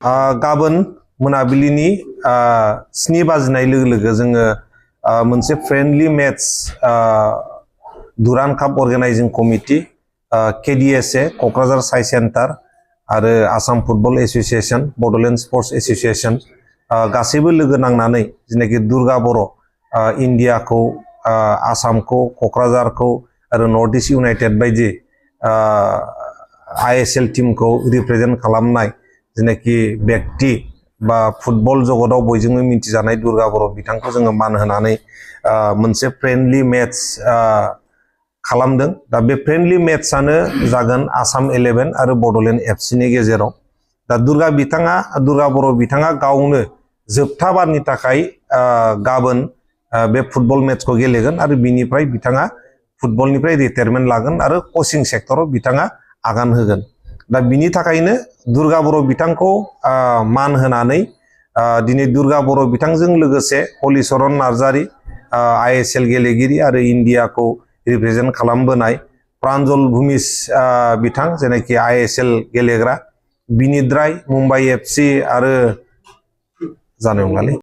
गाबोन मोनाबिलिनि 7 बाजिनाय लोगो लोगो जोङो मोनसे फ्रेन्डलि मैच दुरान काप अर्गेनाइजिंग कमिटी KDSA क'क्राझार साइ सेन्टार आरो Assam football association Bodoland sports association गासैबो लोगो नांनानै जेनाखि दुर्गा बर' इन्डियाखौ आसामखौ क'क्राझारखौ आरो नर्थ इस्ट इउनाइटेड बायदि ISL टीमखौ रिप्रेजेन्ट खालामनाय जेनाखि व्यक्ति बा फुटबल जगताव बयजोंबो मिथिजानाय दुर्गा बर' बिथांखौ जोङो मान होनानै मोनसे फ्रेन्डलि मैच खालामदों। दा बे फ्रेन्डलि मैचआनो जागोन आसाम 11 आरो बड'लेण्ड FC नि गेजेराव। दा दुर्गा बर' बिथाङा गावनो जोबथा बारनि थाखाय गाबोन बे फुटबल मैचखौ गेलेगोन आरो बिनिफ्राय बिथाङा फुटबलनिफ्राय रिटायारमेन्ट लागोन आरो कोचिं सेक्टराव बिथाङा आगान होगोन। दा बिनि थाखायनो दुर्गा बर' बिथांखौ मान होनानै दिनै दुर्गा बर' बिथांजों लोगोसे हलिचरन नार्जारी ISL गेलेगिरि आरो इन्डियाखौ रिप्रेजेन्ट खालामबोनाय प्रान्जल भुमिस बिथां जेनाखि ISL गेलेग्रा बिनिद्राय मुम्बाइ FC आरो जानाय नंलालै